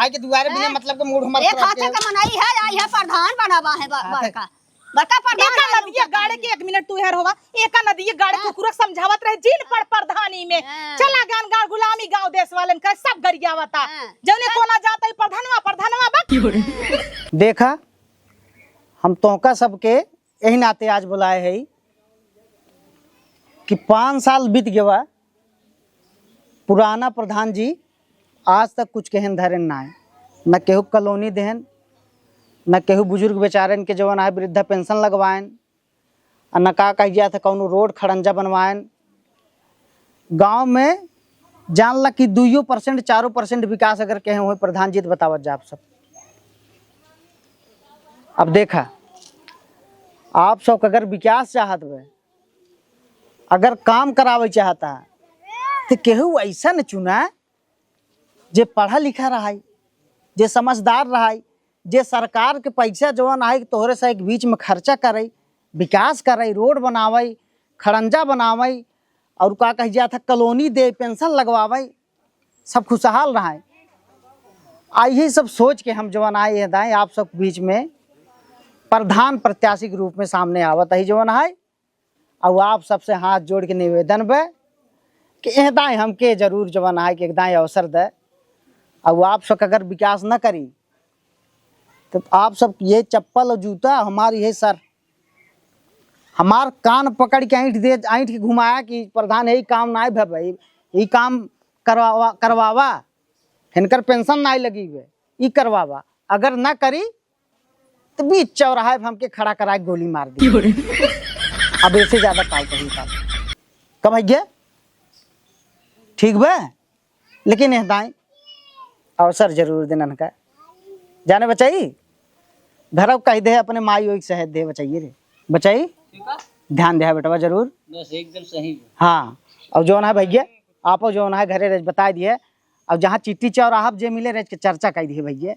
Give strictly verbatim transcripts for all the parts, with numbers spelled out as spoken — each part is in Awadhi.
आए के दुआरे बिना हाँ। मतलब के मूड हमार एक खराब हाथे किया। का मनई है, आई है प्रधान बनावा है ब-, हाँ, बड़का। बड़का प्रधान एका है, नदिया उनका गाड़े के। एक मिनट तू हेर होवा, एका नदिया गाड़े हाँ। कुकुर समझावत रहे, जिन पर प्रधानी में। हाँ। चला गन गाड़ गुलामी गाँव देश वालन का सब गरियावता। हाँ। जौने कोना जाता ही प्रधानवा, प्रधानवा बक। देखा, हम तोहका सबके यही नाते आज बुलाए है कि पाँच साल बीत गवा, पुराना प्रधान जी आज तक कुछ कहन धरन ना है, न केहू कॉलोनी देहन, न केहू बुजुर्ग बेचारन के जवन है वृद्धा पेंशन लगवाएन, आ न का कह जात है कौनो रोड खड़ंजा बनवाएन। गांव में जान ला कि दुइयो परसेंट, चारो परसेंट विकास अगर कहे हुए प्रधान जी तो बतावत जा आप सब। अब देखा, आप सब अगर विकास चाहत बे, अगर काम करावे चाहता, तो केहू ऐसा न चुना जे पढ़ा लिखा रहाई, जे समझदार रहाई, जे सरकार के पैसा जवन आई तोहरे से एक बीच में खर्चा करे, विकास करे, रोड बनावे, खड़ंजा बनावे, और का कह जात है कॉलोनी दे, पेंशन लगवावे, सब खुशहाल रहाए। आ यही सब सोच के हम जवन आए हैं दाएं आप सब बीच में प्रधान प्रत्याशी के रूप में सामने आवत है जवन है। और आप सबसे हाथ जोड़ के निवेदन बे कि एह दाएं हमके जरूर जवन है कि एक दाएं अवसर दे। और आप सब अगर विकास न करी तो आप सब ये चप्पल और जूता हमारी है सर, हमार कान पकड़ के ऐंठ दे, ऐंठ के घुमाया कि प्रधान यही काम ना है भाई, यही काम करवावा, करवावा, इनकर पेंशन ना लगी बे, ई करवावा, अगर ना करी तो बीच चौराहे पे हमके खड़ा करा के गोली मार दी। अब ऐसे ज्यादा काल कहीं का कब है गया? ठीक बे, लेकिन एह दाई अवसर जरूर देनन का। जाने बचाई, घरव कह दे अपने माई ओई के सहेज दे बचाइए रे। बचाई, ध्यान दे बेटवा जरूर। बस एकदम सही बा। हाँ, और जौन है भैया, आपो जौन है घरे रह बताए दिए, और जहाँ चिट्ठी चौराहा पे जे मिले रह के चर्चा कह दिए भैया।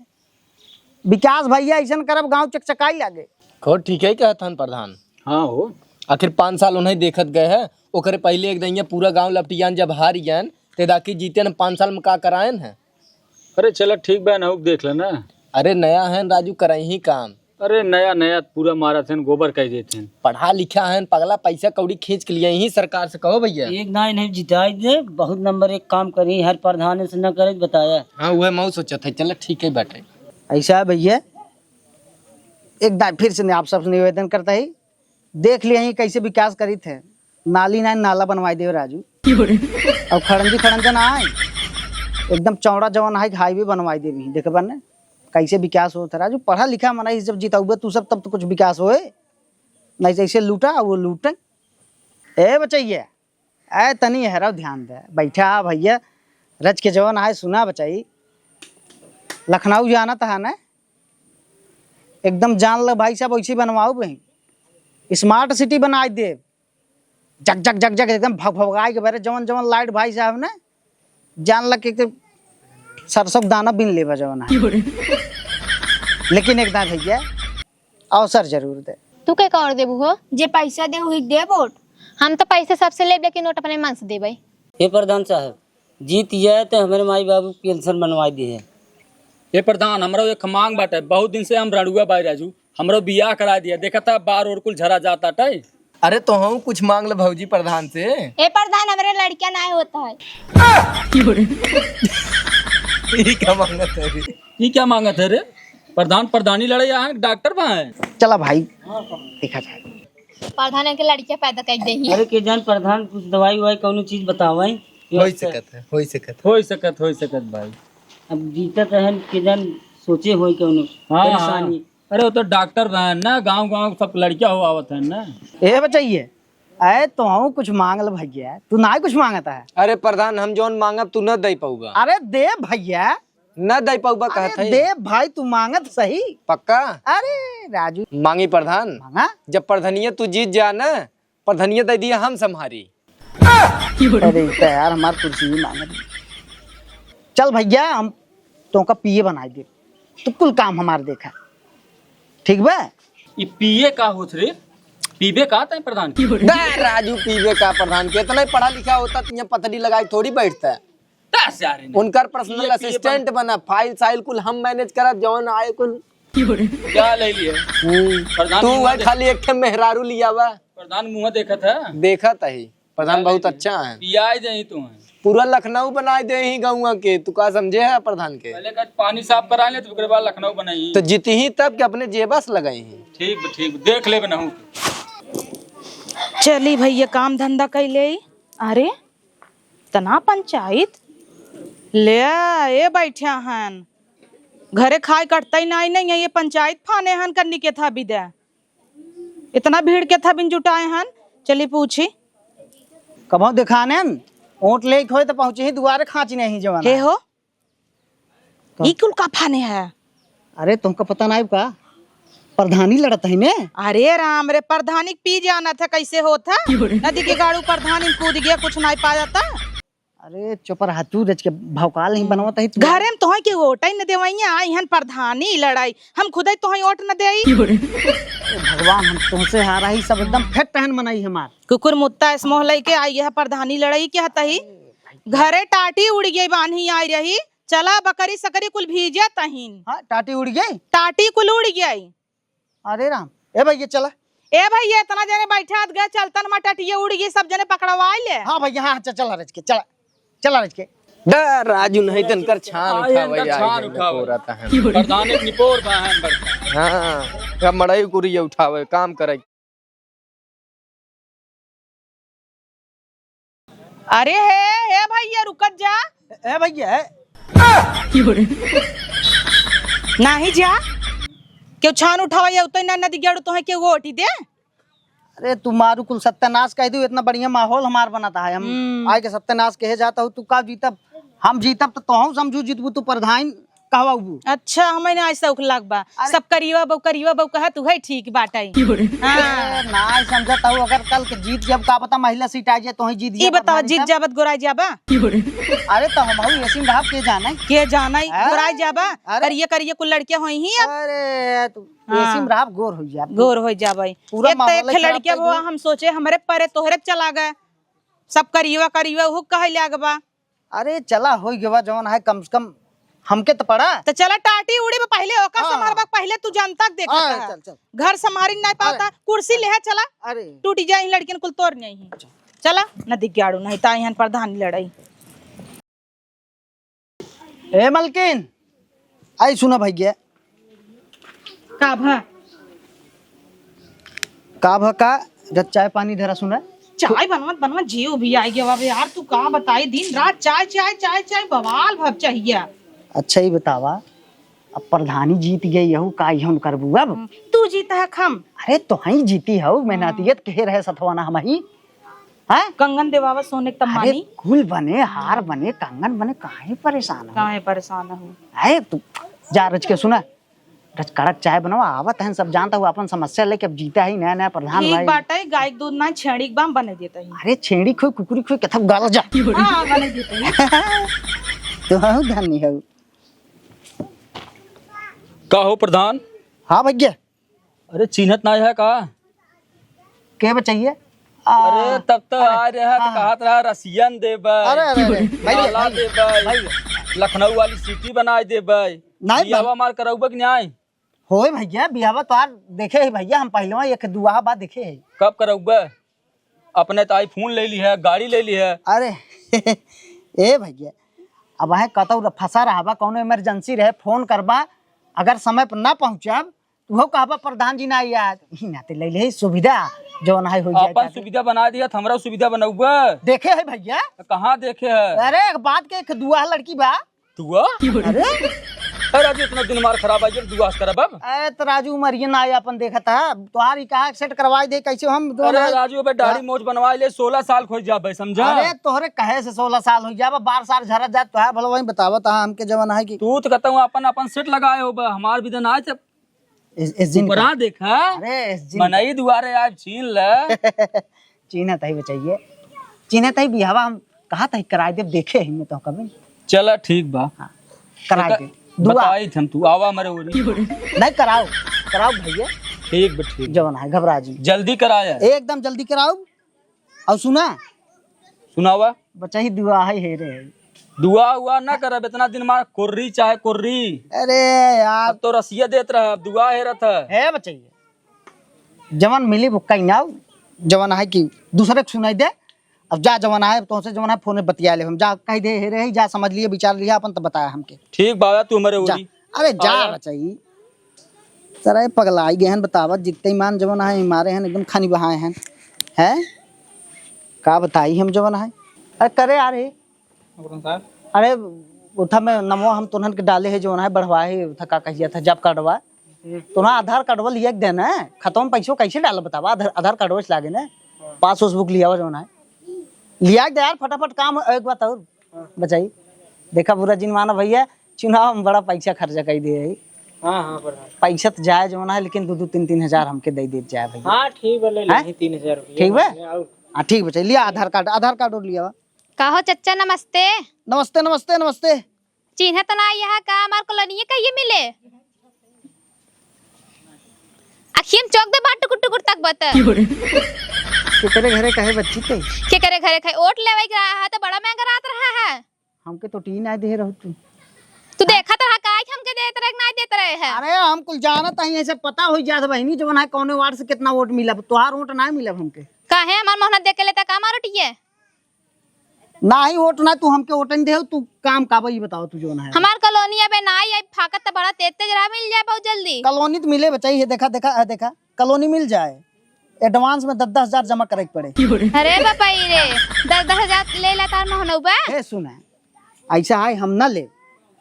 विकास भैया ऐसन करब गाँव चकचकाई लागे। खो ठीक है कहत हन प्रधान। हाँ हो। आखिर पाँच साल उन्हें देखत गए है, ओकरे पहले एक दइया पूरा गाँव लपटियान जब हार गयन, ते दाकी जीते न पाँच साल में का करायन है? अरे चला ठीक बा, नहुक देख लेना। अरे नया है राजू, करई ही काम। अरे नया नया पूरा मारत हैं, गोबर कह देते हैं। पढ़ा लिखा है पगला, पैसा कौड़ी खींच के लिए ही सरकार से कहो भैया। एक दाई नहीं जिताई दे, बहुत नंबर एक काम करी, हर प्रधान से न करे बताया। हाँ वह मऊ सोचत है, चला ठीक है बाटे। ऐसा है भैया, एक दाई फिर से आप सबसे निवेदन करता है, देख लिया ही कैसे विकास करी थे, नाली ना नाला बनवाई देव राजू। और खड़ंजी खड़ंजा ना आए, एकदम चौड़ा जवन है हाईवे बनवाई देवी। देखबा ने कैसे विकास होत है राजू, पढ़ा लिखा मना जब जिताउबे तू सब तब तो कुछ विकास होए, नहीं जैसे लूटा वो लूटे। ए बचैया, ए तनी हेरव ध्यान दे, बैठा भैया, रच के जवन आए सुना बचाई, लखनऊ जाना था ना, एकदम जान ल भाई साहब, वैसे बनवाओ बहिन, स्मार्ट सिटी बनाई देब, जग जग जग जग एकदम भग भगाए के बारे जवन जवन लाइट भाई साहब ने जान ल के एकदम सरसों के दाना बिन लेबा जवन है। लेकिन एक दाई भैया अवसर जरूर दे। तू के का और देबू हो? जे पैसा दे वही दे वोट। हम तो पैसे सबसे लेब लेकिन वोट अपने मन से देबै। हे प्रधान साहब, जीत जाए तो हमारे माई बाबू पेंशन बनवा दिए। ए प्रधान, हमरो एक मांग बाटे, बहुत दिन से हम रड़ुआ बाई राजू, हमरो बियाह करा दिया, देखा था बार और कुल झरा जाता टे। अरे तो हम कुछ मांग ले भौजी प्रधान से। ए प्रधान, हमरे लड़किया ना होता है। ई का मांगत है रे? ई क्या मांगत है रे? प्रधान प्रधानी लड़े यहाँ डॉक्टर बा है। चला भाई, देखा जाए। प्रधान के लड़किया पैदा कर दे ही। अरे के जान प्रधान, कुछ दवाई उवाई कौनो चीज बतावे। होई सकत है, होई सकत है। होई सकत, होई सकत भाई। अब जीतत रहन के जान सोचे होई कौनो हाँ, परेशानी। हाँ। अरे वो तो डॉक्टर रहन ना, गांव गांव सब लड़किया हो आवत है ना। ए बचैया, अरे तो हम कुछ मांग ल भैया, तू ना कुछ मांगता है। अरे प्रधान, हम जौन मांगब तू न दे पाऊबा। अरे दे भैया। न दे पाऊबा कहत अरे है। दे भाई, तू मांगत सही। पक्का? अरे राजू। मांगी प्रधान। मांगा? जब प्रधनिया तू जीत जा ना, प्रधनिया दे दिया हम संभारी। अरे ई त यार हमार कुर्सी भी मांगत। चल भैया, हम तोका पीए बनाई दे, तू कुल काम हमार देखा, ठीक बा? ई पीए का होत रे? पीबे का तै प्रधान के? बे राजू, पीबे का प्रधान के? इतना ही पढ़ा लिखा होता तो यहाँ पतड़ी लगाई थोड़ी बैठता। दस हजार ही नहीं। उनकर personal ये पिए assistant बन- बना, file साइल कुल हम manage करब, जौन आए कुल। क्या ले लिए? हम्म। प्रधान तू मुँह वह देख- खाली एक ठे मेहरारू लियावा। प्रधान मुँह देखत है। देखत है, प्रधान क्या बहुत ले लिए? अच्छा है। पियाई दे ही तू है। पूरा लखनऊ बनाई दे ही गौवा के, तू का समझे है प्रधान के? पहले का पानी साफ करा ले, तो ओकरे बाद लखनऊ बनाई। तो जीती ही तब के अपने जेबस लगाई ही। ठीक बा, ठीक बा, देख ले बनाऊ। चली भैया, काम धंधा कैले। अरे, तना पंचायत ले, ए बैठे हन, घरे खाए कटतई नाई, नहीं है, ये पंचायत फाने हन करनी के था बिदा। इतना भीड़ के था बिन जुटाए हन, चली पूछी। कबहूँ देखाने न, ओट लेके होए तो पहुँचे ही दुआरे खाँची नहीं जवान। हे हो, तो ई कुल का फाने है? अरे, तुमका पता नाई का? प्रधानी लड़त है ने। अरे राम रे, प्रधानी पी जानत है, कैसे होत है? नदी के गाड़ू प्रधानी कूद गया, कुछ नाई पाया था। अरे, चुप रहा तू, रच के भौकाल नहीं बनवत है तू। घरे में तोहई के ओट न देवइया, आई हन प्रधानी लड़ाई, हम खुदई तोहई ओट न देई। ए भगवान, हम तुमसे हारा ही सब एकदम फिट हन मनई हमार। कुकुर मुत्ता ऐस मोह लइके आई है प्रधानी लड़ाई के हतही। घरे टाटी उड़ गई, बान्ही आई रही, चला बकरी सकरी कुल भीजे तहीन। हाँ, टाटी उड़ गई? टाटी कुल उड़ गई। अरे राम, ए भैया चला। ए भैया, इतना जने बैठे हाथ गए, चलतन मा टटिया उड़ गई, सब जने पकड़वाई ले। हाँ भैया, हाँ, हाँ, चल, चला रच के, चला, चला रच के। डर राजू नहीं तन कर छान आए उठावे, इनकर आए छान इनकर उठावे। पूरा तहन। प्रधान एक निपोर बहन बड़का। हाँ, का मड़ई कुरिया उठावे, काम करे। अरे हे, हे भैया, रुकत जा। ए भैया, ए। नाही जा। केहू छान उठावा या उतई ना नदी गेड़ू तोहे केहू ओटी दे। अरे तू मारू कुल सत्यानाश कह दू, इतना बढ़िया माहौल हमार बनत है, हम हम्म। आए के सत्यानाश कहे जाता हूँ, तू का जीतब, हम जीतब तो तोहू समझू जीतबू, तू प्रधान कहवाबू। अच्छा, हमें ना ऐसा उखलाग बा। अरे। सब करिया बहू, करिया बहू कहा तू है ठीक बाटे। हाँ। अरे, ना समझत हूँ, अगर कल के जीत जब का पता महिला सीट आ जाए, तो ही जीत ई जाए बताओ, प्रधानी जीत तब। जाबत गोराई जाबा? अरे, तो हम हऊ एसी में रहब, के जाने? के जाने, हाँ? गोराई जाबा? अरे। करिया, करिया कुल लड़कियां होई ही अब। अरे, तू हाँ। एसी में रहब, गोर हो जाब। गोर हो जाबे। पूरा एक तो माहौल एक खराब लड़किया कर बा, दियो। हम सोचे हमरे परे तोहरे चला गए। सब करिया, करिया, हु कहे लाग बा। अरे चला, होई गवा जवन है, कम से कम हमके तो पड़ा। तो चला टाटी उड़ी बा पहले, ओका हाँ। संभारबा पहले, तू जनता के देखत हाँ, है। चल, चल। घर संभारी नहीं पाता, अरे। कुर्सी लेहा चला। अरे। टूटी जाए लड़किन कुल तोर नहीं। चला, नदी गाड़ू नहीं ता यहाँ प्रधान लड़ाई। ए मलकिन, आई सुना भैया। का भा? का भा का? जब चाय पानी धरा सुना। चाय बनवत बनवत जीव भी आई गया बाबे यार, तू का बताई, दिन रात चाय चाय चाय चाय, बवाल भब चाहिए। अच्छा ही बतावा, अब प्रधानी जीत गई यहू का यहू करबू अब? हम्म, तू जीता है खम। अरे तो हई जीती हऊ, मैं हाँ। नातियत कहे रहे सथवा ना हम ही। हैं? कंगन देवावा सोने के अरे, तम्मानी। कुल बने, हार बने, कंगन बने, काहे परेशान हो? काहे परेशान हो? अरे, तू जा रच के सुना। रच कड़क चाय बनावा, आवत हैं सब जानता हूँ, अपन समस्या लेके अब जीता ही नया नया प्रधान ठीक भाई। बाटे, गाय के दूध ना छेड़ी के बाम बने देता ही। अरे, छेड़ी खोई, कुकुरी खोई, कथक गाल जा। हाँ, बने देता ही। तो हूँ धनी हूँ। का हो प्रधान? हाँ भैया। अरे, चिन्हत नाई है का? के बचइया? आ, अरे, तब तो अरे, आ रहा तो हाँ, हाँ। कहत रहा, रसियन देबै, अरे, अरे, अरे, भैया, काला भैया, देबै, भैया। लखनऊ वाली सिटी बनाए देबै। नाई बियाह बा- हमार करौबे कि नाई? होए भैया, बियाहवा तोहार देखे ही भैया, हम पहलवा एक दुआ बा देखे ही। कब करौबे? अपने तो iPhone ले ली है, गाड़ी ले ली है। अरे, ए भैया, अब है कतौ र-, फंसा रहबा, कौनो emergency रहे, फोन करबा, अगर समय पर ना पहुँचब, उहो कहबा प्रधान जी ना याद, ही नाते ले ले सुविधा, जौन है हो जाए अपन ताकि सुविधा बना दिया, त हमरा सुविधा बनौबा। देखे है भैया? त कहाँ देखे है? अरे एक बात के एक दुआ लड़की बा। दुआ? अरे? अरे राजू इतना दिन मार खराब है, जब दुआ से करब अब? अरे तो राजू उमरिया ना आया अपन देखा था, तोहार ही कहा सेट करवाई दे, कैसे हम जो अरे ना राजू अबे दाढ़ी हाँ। मोछ बनवा ले, सोलह साल खोज जाबे, समझा? अरे तोहरे कहे से सोलह साल हो जाबा, बार सार झरत जात, तोहार भला वही बतावा था हमके जवन है कि तू तो कहता हूँ अपन, अपन सेट लगाए हो बा, हमार भी दिन आज इस, इस जिन ऊपरा का। देखा, अरे, इस जिन मनई दुआरे आज छीन ले। चीन्हत ही बचइया। चीन्हत ही बियाहवा हम कहा था कराए देब, देखे ही में तो कभी। चला ठीक बा। हाँ, कराए तो दे। दुआ। बताई थम तू, आवा मरे ओरी। नहीं कराओ, कराओ भैया। ठीक बा, ठीक। जवन है, घबरा जी। जल्दी कराया। एकदम जल्दी कराओ। और सुना? सुनावा। बचई दुआ है, हे रे। दुआ हुआ ना करब, इतना दिन मार कुर्री चाहे कुर्री। अरे यार। अब तो रसिया देत रहा, अब दुआ हेरत है। हे बचैया, जवन मिली भुक्का ही ना, जवन है कि दूसरे के सुनाई दे। अब जा, जवन है, तोहसे जवन है, फोन में बतिया ले। हम जा कह दे, हे रे, जा समझ लिया, विचार लिया अपन, तो बताया हमके। ठीक बाबा, तू हमारे जा। ओरी। अरे जा आया। बचाई, तरा ये पगलाई गए हैं, बतावा, जितने ईमान जवन है, मारे हैं, एकदम खानी बहाए हैं, हैं? का बताई हम जवन है? अरे करे यार, हे। अरे, उठा में नमो हम तोहन के डाले है, जवन है, बढ़वा है, उठा का कहिया था, जॉब कार्डवा। हम्म। तोहरा आधार कार्डवा लिया के देना है, खतवा में पैसो कैसे डाल बतावा, आधार, आधार कार्डवा से लागे ना, हाँ। पास उसबुक लियावा जवन है, लिया के दे यार, फटाफट काम है। एक बात और हाँ। बचाई, देखा बुरा जिन माना भैया, चुनाव में बड़ा पैसा खर्चा कर दिए है। हाँ, हाँ, प्रधान। पैसा तो जाए जवन है, लेकिन दो दो तीन तीन हजार हमके दे दे जाए भैया। हाँ, ठीक बा, ले हैं? ले तीन हजार रुपया। ठीक बा? ले आओ। हाँ, ठीक बा, चलिए आधार कार्ड, आधार कार्ड और लिया। का हो चच्चा, नमस्ते। नमस्ते, नमस्ते, नमस्ते। चिन्ह तो ना यहाँ का, हमार कॉलोनिया कहिए मिले? अखियम चौक दे बात टुकुर टुकुर तक बत। केकरे घरे कहे बच्ची ते? केकरे घरे कहे? ओट लेवे के रहा है तो बड़ा महंगा रात रहा है। हमके तो टीन आए दे रहू तू। तू देखत रहा का कि हमके देत रहे कि नाहीं देत रहे है? अरे हम कुल जानत हई, ऐसे पता होई जात बहिनी, जवन है कौने वार्ड से कितना वोट मिलब। तोहार वोट नाहीं मिलब हमके। काहे हमार मोहनत देख के लेता का मारो टिये? नाहीं वोट ना, तू हमके वोट नहीं देहू, तू काम का बा, ई बताओ तू जवन है। हमार कॉलोनी अबे नाहीं आई, फाकत त बड़ा तेज तेज रहा, मिल जाए बहुत जल्दी। कॉलोनी तो मिले बचाई है, देखा, देखा, आ, देखा, कॉलोनी मिल जाए, एडवांस में दस दस हजार जमा करे के पड़े। अरे बापा रे, दस दस हजार ले ला तार महनौबा। हे सुना, ऐसा है हम ना ले,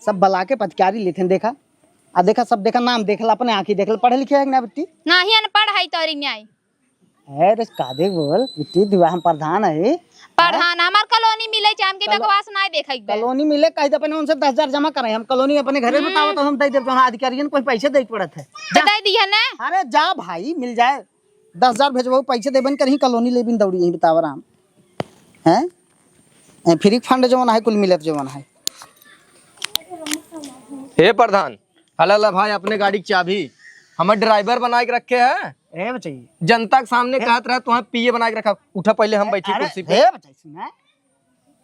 सब बला के पचकारी लेते हैं, देखा, आ देखा, सब देखा, नाम देख ला, अपने आँखी देख ला, पढ़े लिखे है कि ना बिट्टी? नाहीं, अनपढ़ है तोरी न्याय। अरे कादे बोल बिट्टी, दुआ हम प्रधान है। प्रधान, हमार कॉलोनी मिले चाहे हमके कलो-, बकवास ना देखे के बा। कॉलोनी मिले कह दे, अपने उनसे दस हजार जमा करे, हम कॉलोनी अपने घरे हम्म। बतावत हम दे देब, जौन अधिकारियन कोई पैसे दे के पड़त है। तो जा। दे दिया ना। अरे जा भाई, मिल जाए। दस हजार भेजबो, पैसे देबन करही, कॉलोनी लेबिन दौड़ी यहीं बतावा राम। हैं? ए, फ्री फंड जवन है, कुल मिलत जवन है। हे प्रधान, हला ला भाई अपने गाड़ी की चाबी, हमें ड्राइवर बना के रखे है। ए बचाई। जनता के सामने ए कहत रहे, तुहें पीए बना के रखा। उठा पहले, हम बैठी अरे, कुर्सी पे। हे बचाई, सुना,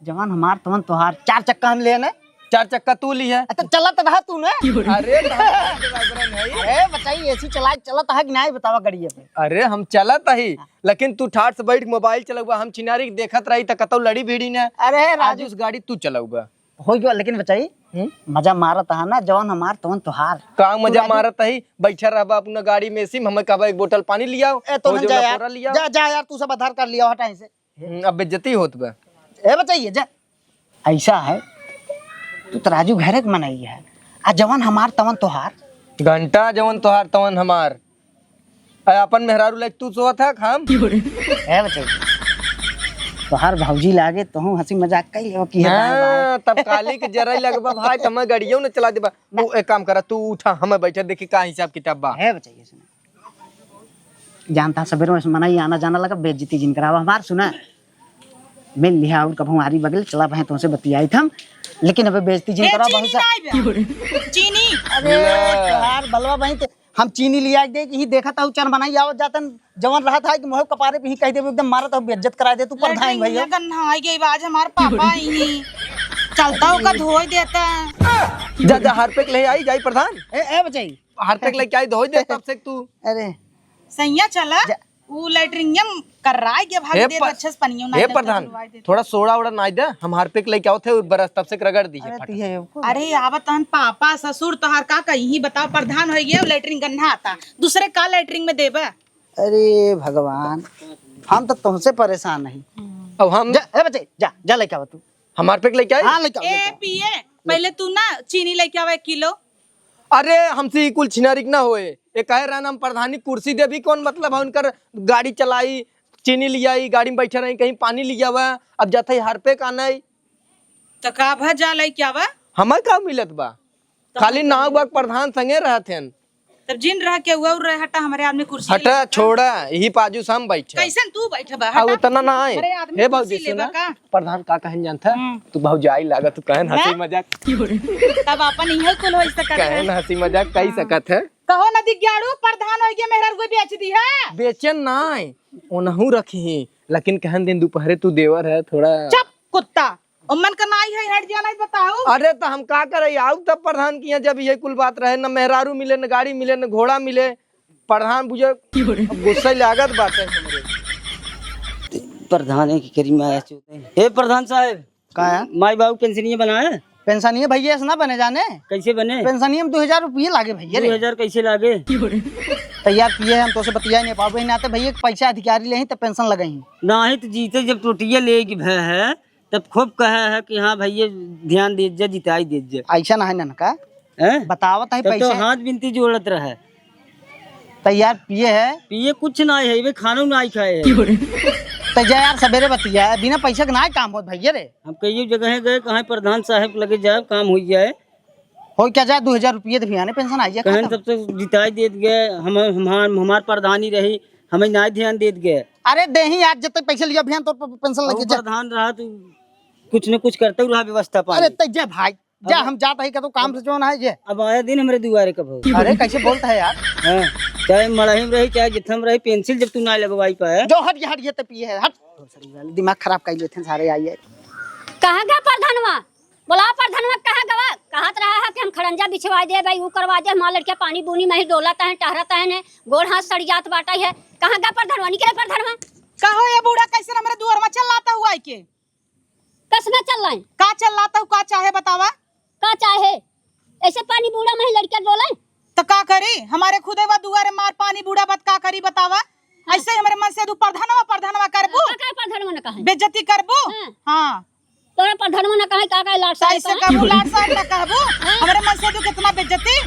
जवन हमार तवन तोहार, चार चक्का हम ले ने। चार चक्का तू ली है। अ, तो चलत रहा तू ने। अरे, तो हम ड्राइवर नहीं। अरे, बचाई, एसी चला के चलत है कि नाहीं, बतावा गड़िया पे। अरे, हम चलत ही, लेकिन तू ठाट से बैठ के मोबाइल चलउबा, हम छिनारी के देखत रही, त कतौ लड़ी भिड़ी ने। अरे, आज राजू। उस गाड़ी तू चलउबा। हो गया, लेकिन बचाई, हम्म? मजा मारत है ना, जवन हमार, तवन तोहार। का तू मजा राजू। मारत ही? बैठा रहबा अपना गाड़ी में, एसी में, हमें कहबा, "एक बोतल पानी लियाओ, ए, तो हो ना जो जा यार। लपोरा लियाओ।" जा, जा यार, तू सब आधार कार्ड लियाओ, हटा इसे। हम्म, अब बेइज्जती होत बा। ए बचाइए, जा। ऐसा है, तू तो राजू घरे के मनई है। आ जवन हमार तवन तोहार। घंटा जवन तोहार तवन हमार। आ अपन मेहरारू लाइक तू सोवत है, हम? ए बचाइए। तोहार भौजी लागे, तोहू हंसी मजाक कई लेवा की है, दाएं बाएं। हाँ, तब काली के जराई लगबा भाई, त हमें गड़ियों न चला देबा। वो एक काम करा, तू उठा, हमें बैठे, देखी का हिसाब किताब बा। ए बचाइए, सुना। जानता, सबेरे में मनई आना जाना लगा, बेइज्जती जिन करावा हमार, सुना। मिल लिहा और कभू आरी बगल चला बहे, तुमसे बतियाई थम, लेकिन अबे बेइज्जती जिन ए, करावा चीनी बहुत सा-। नाई बे। चीनी। अरे, ले। यार, बलवा बहिन, ते हम चीनी लिया के दे, यही देखा था, उचन बनाई आवत जातन, जवन रहा था कि मोह कपारे पे ही कह दे, एकदम मारत हो, बेइज्जत करा दे, तू प्रधान लैट्रिन भैया। में गन्ना आई गई बा, आज हमार पापा आई। चलता होगा धोई देता। जा, जा, हारपिक ले आई, जाई प्रधान। ए, ए, बचाई। हारपिक लेके आई, धोई दे तब से तू। अरे। सैया चला, जा। ऊ लैट्रिनियम कराए के भाग हे दे, प-, अच्छे से पनियो ना हे दे, प्रधान, धुलवाए दे। थोड़ा सोडा ओडा नाई दे, हम हारपिक लेके आओ थे, बरस तब से रगड़ दी है अरे फट। ती है को। अरे आवत हन पापा, ससुर तोहार का कही, बताओ, प्रधान हो गया, लैट्रिन गन्ना आता, दूसरे का लैट्रिन में देबा? अरे भगवान, हम तो तुमसे परेशान नहीं। अब हम जा, ए बच्चे, जा, जा लेके आवा तू। हम हारपिक लेके आई? हाँ, लेके आओ, ए लेके आओ। पिए, पहले तू ना चीनी लेके आवा एक किलो। अरे, हमसे ई कुल छिनारिक ना होए। ये कहे रहन हम प्रधानी कुर्सी देबी, कौन मतलब है उनकर? गाड़ी चलाई, चीनी लियाई, गाड़ी में बैठे रही, कहीं पानी लियावा, अब जाते ही हारपिक आनई। तो का भा जा लई क्या बा? हमें का मिलत बा? तो खाली हम नाव बा प्रधान संगे रहत हन। तब जिन रह के हुआ रहे, हटा हमरे आदमी कुर्सी हटा, ले। छोड़ा, यही पाजू से हम बैठे। कैसन तू बैठे बा? आ, हटा। उतना ना आए। अरे, आदमी हे कुर्सी भौजी, लेबा सुना, का? प्रधान का कहन जानता? हम्म। तू भौजाई लागत, तू कहन हंसी हैं? मजाक। तब अपन इहे कुल हो सकत कहन है। हंसी मजाक कही हाँ। सकत है। कहो ना दिग्याड़ू, प्रधान होइगे, मेहरारू कोई बेच दी है? बेचन ना आए, ओनहू रखी ही, लेकिन कहन दिन दोपहरे तू देवर है, थोड़ा चुप कुत्ता। ओमन का नाई है, हट जाना है, बताओ। अरे तो हम का करे, आऊ तब प्रधान किहाँ जब ये कुल बात रहे, न मेहरारू मिले, न गाड़ी मिले, न घोड़ा मिले, प्रधान बुझे अब गुस्सा लागत बाटे हमरे। प्रधान है कि करी माया चोद है। हे प्रधान साहब, का है? माई बाबू पेंशनिया बनाए? पेंशनिया भैया ऐसे ना बने जाने। कैसे बने? पेंशनिया में दो हजार रुपये लागे भैया रे। दो हजार कैसे लागे? तैयार किए हम तोसे बतिया नहीं पावे ना तो भैया पैसा अधिकारी ले ही तो पेंशन लगाई। नाही तो जीते जब टोटिया ले के भय है तब खूब कहे है कि हाँ भैया ध्यान दे जा, जिताई दे जा। ऐसा ना है ना का? हैं? बतावत है तब तो पैसा। हाथ बिनती जोड़त रहे। तैयार पिए है? पिए कुछ ना है, वे खाना ना ही खाए है। तो जा यार सवेरे बतिया, बिना पैसा के ना काम होत भैया रे। हम कई जगह गए, कहाँ प्रधान साहब लगे जाए, काम हो जाए। हो क्या जाए, दो हजार रुपये तो भी आने पेंशन आई जाए, कहन खत्म। तब तो जिताई देत गए, हम, हमार, हमार प्रधानी रही, हमें ना ध्यान देत गए। अरे देही आज जब तक पैसा लिया अभियान तो पेंशन लगे अउ जा। प्रधान रहा तो कुछ न कुछ करते रहा व्यवस्था पानी। अरे तै जा भाई, जा, अब हम जात हई कतौ काम से जौन है जे। अब आया दिन हमरे दुआरे कब हो? अरे, कैसे बोलत है यार? हाँ, चाहे मड़ही में रही, चाहे जित्था में रही, पेंसिल जब तू ना लगवाई पाए। जो हट, हट, ये तो पिए है, हट। दिमाग खराब कर लेते हैं सारे, आइए। कहाँ गया प्रधानवा? बोला प्रधानवा, कहाँ गवा? कहत रहा है कि हम खड़ंजा बिछवा दे भाई, ऊ करवा दे, हमार लड़किया पानी बूनी में ही डोलत है, टहरत है, ने गोड़ हाथ सड़ जात बाटा है। कहाँ गया प्रधानवा? निकले प्रधानवा। कहो ये बूढ़ा, कैसे हमरे दुआर में चल आता हुआ है के? कसना चल रहा है। का चल रहा था, का चाहे बतावा? का चाहे? ऐसे पानी बूढ़ा में ही लड़का डोले? तो का करी? हमारे खुदे वा दुआरे मार पानी बूढ़ा बात का करी बतावा? हाँ। ऐसे ही हमरे मन से दू प्रधानवा, प्रधानवा करबू? का, का प्रधानवा न कहे? बेइज्जती करबू? हाँ। हाँ। तोरा प्रधानवा न कहे, का, का लाट तो साहब ऐसे कहे? कहबू, लाट साहब न कहबू? हाँ। हमरे मन से दू कितना बेइज्जती?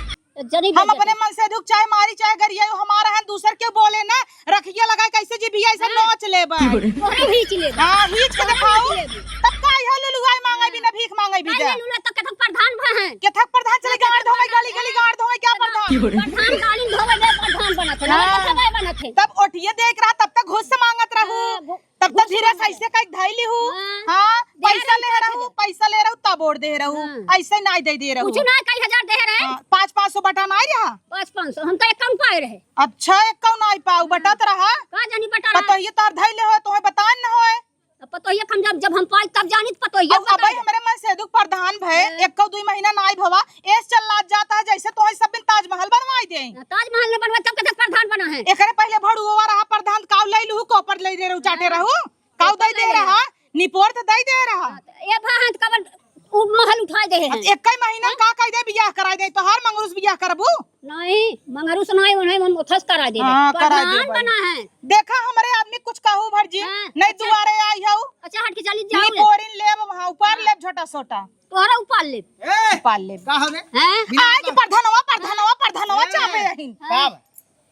जनी हम बेइज्जती। अपने मन से दुख चाहे मारी चाहे गरियाई, हमारा है दूसर के बोले ना, रखिया लगाए कैसे जी भैया ऐसे हाँ। नोच लेबे। तोहरे हीच लेबे। हाँ, हीच के तोहरे दिखाओ। हीच लेबे। तब का इहो लुलुआई मांगे भी ना भीख मांगे भी ना, दे। ये लुलुआ तो कथक प्रधान भा हैं। कथक प्रधान चले गाड़ धोवे गली गली गाड़ धोवे क्या प्रधान? प्रधान गाली धोवे दे प्रधान बनत है, हाँ। ना तो सबै बनत है। तब ओठिए देख रहा तब तक घुस से मांगत रहू। हाँ, घु-, तब तो घुस धीरे से मांगत ऐसे कई धैली हूँ। हाँ। हाँ, दे पैसा रही ले रहू, पैसा। पैसा ले रहू, तब ओढ़ दे रहू। हाँ। ऐसे नाई दे दे रहू। कुछ ना, कई हजार दे रहे। हाँ, पाँच पाँच सौ बटा नाई रहा। पाँच पाँच सौ, हम तो एक कम पाए रहे। अच्छा, एक कम नाई पाऊ, बटा तो रहा। का जानी बटा रहा। पतोहिए तार धैले हो, तोहे बतान न होए। अब पतोहिए हम जब, जब हम पाई तब जानी तो पतोहिए अब, अब बता दे। हमरे मन से दुख प्रधान भय, हाँ। एक दुई महीना नाई भवा, एस चल लाज जाता है, जैसे तोहे सब दिन ताजमहल बनवाई दे। ताजमहल न बनवा, तब कथक प्रधान बना है। एकरे पहले भड़ुआ रहा प्रधान, काऊ ले लू, कोपर ले दे रहू, चाटे हाँ। रहू। काऊ दे दे रहा, निपोर तो दे दे रहा। हाँ, तो ए भा हाथ कबर उ महल उठाए दे हैं। अब एक्कै महीना हाँ? का कह दे बियाह कराए दे, तोहार मंगरूस बियाह करबू? नहीं, मंगरूस नहीं, उन्हें मन मोथस कराए दे हाँ, रहे। कराए दे प्रधान भाई। बना है। देखा हमरे आदमी कुछ कहू भर जी, हाँ, नहीं अच्छा। दुआरे आई हऊ। अच्छा, हट के चली जाओ ले। निपोरिन लेब वहाँ ऊपर हाँ। लेब छोटा छोटा। तोहरा ऊपर लेब। ए, ऊपर लेब। का हवे? हैं? बिना आज मतलब प्रधानवा, प्रधानवा, प्रधानवा ए, चापे रहीन। का बा?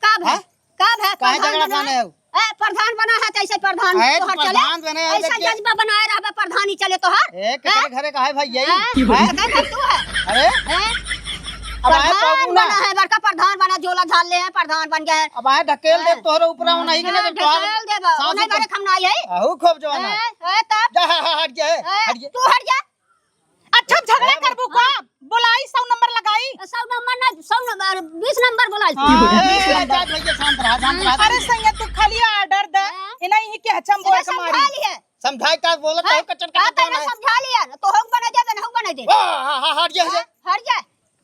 का भा? हाँ? का भा? काहे प्रधान झगड़ा बना? खाने हो? ए, प्रधान बना है, कैसे प्रधान ए, तो तोहर चले? प्रधान बने हो, ऐसा देख के। जज्बा बनाए रहबे, प्रधानी चले तोहर? ए, केकरे हैं? घरे का है भाई यही? हैं? हैं? केकरे घर तू है? अरे? हैं? अब आए प्रधान प्रभु ना बना है। है, बड़का प्रधान बना, झोला झाल ले हैं, प्रधान बन गया है। अब आए ढकेल दे हैं? तोहरे ऊपर, वो नहीं के हाँ, ना तो तोहर ढकेल देबा, सास उन्हें ऊपर घरे खम ना आई है। आहू खूब जवान है। हैं? ए, तब? जा, ह-, ह-, हट गया है, हट गया। तू हट जा। अच्छा, झगड़ा हाँ, करबू का? हाँ। बोलाई, सौ नंबर लगाई। सौ नंबर ना, सौ नंबर, बीस नंबर बोलाई। हाँ, ए, बीस नंबर। जा भैया, शांत रहा, शांत रहा। अरे सैया, तू खाली order दे, हाँ। इन्हें ही के हचम बोल के मारी। समझा लिया। समझाई का बोलत हाँ? हो, कचर का कचर कहना है। समझा लिया, तो हम बना दे, ना हम बना दे। हाँ, हाँ, हाँ, हट जा, हट जा। हाँ, हट जा।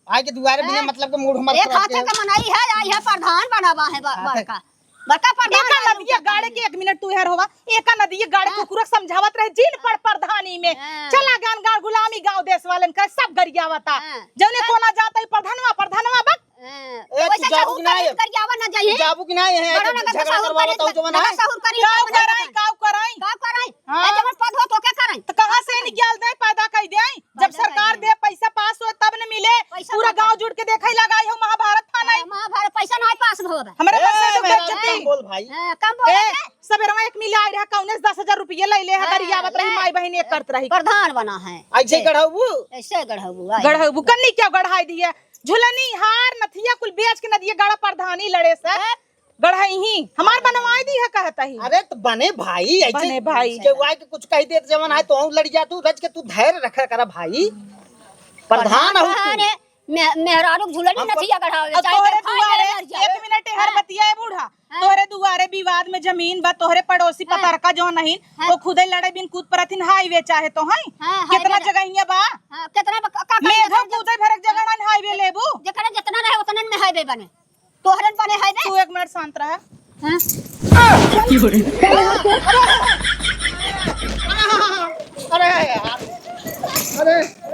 आए के दुआरे बिना हाँ। मतलब के मूड हमार एक खराब हाथे किया। का मनई है, आई है प्रधान बनावा है ब-, हाँ, बड़का। बड़का प्रधान एका है, नदिया उनका गाड़े के। एक मिनट तू हेर होवा, एका नदिया गाड़े हाँ। कुकुर समझावत रहे, जिन पर प्रधानी में। हाँ। चला गन गाड़ गुलामी गाँव देश वालन का सब गरियावता। हाँ। जौने बस। कोना जाता ही प्रधानवा, प्रधानवा बक। हाँ। ए, वैसे तू जाबू चाहू कि ना करी ये? गरियावा ना जाइए। तू जाबू कि ना ये? बड़ा ऐसे नगर झगड़ा सहूर करवावा करे, तो जवन नगर है। सहूर करी, काऊ तो कराई, बनाई। काऊ कराई? काऊ कराई? हाँ। ए, जवन पद हो तो क्या कराई? तो कहाँ से निकाल दे, पैदा कर दे? जब पैसा सरकार दे, पैसा पास हो तब न मिले, पैसा पूरा गाँव जुट के देखई लगाई हो महाभारत था नहीं। हाँ, महाभारत पैसा नहीं पास भवा बा। हमरे ए, मन से तो मेरा बेइज्जती। कम बोल भाई। हाँ, कम बोल ए, के। सबेरवा एक मिले आई रहा, कौने से दस हजार रुपये ले ले, हाँ, गरियावत रही, ले। माई बहिन एक करत रही। प्रधान बना है। ऐसे ए, गढ़ाऊ? ऐसे गढ़ाऊ, आई। गढ़ाऊ, कन्नी क्या गढ़ाई दिए? झुलनी, हार, नथिया कुल बेच के नदिया गाड़ा प्रधानी लड़े से। ए, गढ़ई ही, हमार बनवाई दी है कहता ही। अरे तो बने भाई, ऐसे बने भाई। केहू आए के कुछ कह दे तो जवन आए तो लड़ जा तू, रज के तू धैर्य रखा करा भाई। प्रधान हो तू। अरे, मे-, मेहरारू के झूलनी नथिया गढ़ावे, अब चाहे तोहरे दुआरे, एक मिनट, हर बतिया है बूढ़ा, हाँ। तोहरे दुआरे विवाद में जमीन बा, तोहरे पड़ोसी हाँ। पतरका जो नहीं, हाँ। वो खुदे लड़े बिन कूद परथिन हाईवे चाहे तो है। हाँ, कितना जगहिया बा? हाँ, कितना बा, का, का, मेघा कूदे भरक जगह नहीं हाईवे लेबू? जेकरा जितना रहे उतनन में हाईवे बने। तोहरन बने हाईवे? तू एक मिनट शांत रहा। हाँ। अरे यार, अरे।